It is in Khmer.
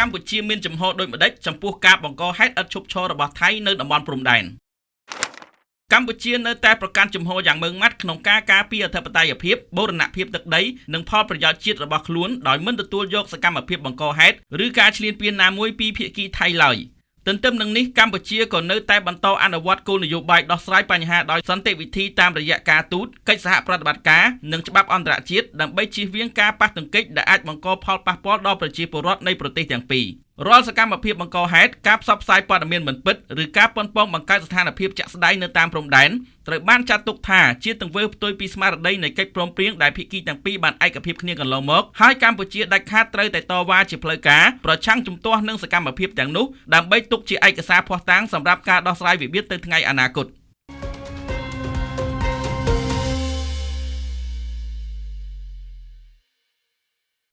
កម្ពុជាមានជំហរដូចម្តេចចំពោះការបង្កហេតុឥតឈប់ឈររបស់ថៃនៅតំបន់ព្រំដែនកម្ពុជានៅតែប្រកាន់ជំហរយ៉ាងម៉ឺងម៉ាត់ក្នុងការការពារអធិបតេយ្យភាពបូរណភាពទឹកដីនិងផលប្រយោជន៍ជាតិរបស់ខ្លួនដោយមិនទទួលយកសកម្មភាពបង្កហេតុឬការឈ្លានពានណាមួយពីភាគីថៃឡើយទន្ទឹមនឹងនេះកម្ពុជាក៏នៅតែបន្តអនុវត្តគោលនយោបាយដោះស្រាយបញ្ហាដោយសន្តិវិធីតាមរយៈការទូតកិច្ចសហប្រតិបត្តិការនិងច្បាប់អន្តរជាតិដើម្បីជៀសវាងការប៉ះទង្គិចដែលអាចបង្កផលប៉ះពាល់ដល់ប្រជាពលរដ្ឋនៃប្រទេសទាំងពីររាល់សកម្មភាពបង្កហេតុការផ្សព្វផ្សាយព័ត៌មានមិនពិតឬការប៉ុនប៉ងបង្កើតស្ថានភាពជាក់ស្ដែងនៅតាមព្រំដែនត្រូវបានចាត់ទុកថាជាទង្វើផ្ទុយពីស្មារតីនៃកិច្ចព្រមព្រៀងដែលភាគីទាំងពីរបានឯកភាពគ្នាកន្លងមកហើយកម្ពុជាដាច់ខាតត្រូវតែតវ៉ាជាផ្លូវការប្រឆាំងជំទាស់នឹងសកម្មភាពទាំងនោះដើម្បីទុកជាឯកសារភស្តុតាងសម្រាប់ការដោះស្រាយវិវាទទៅថ្ងៃអនាគត។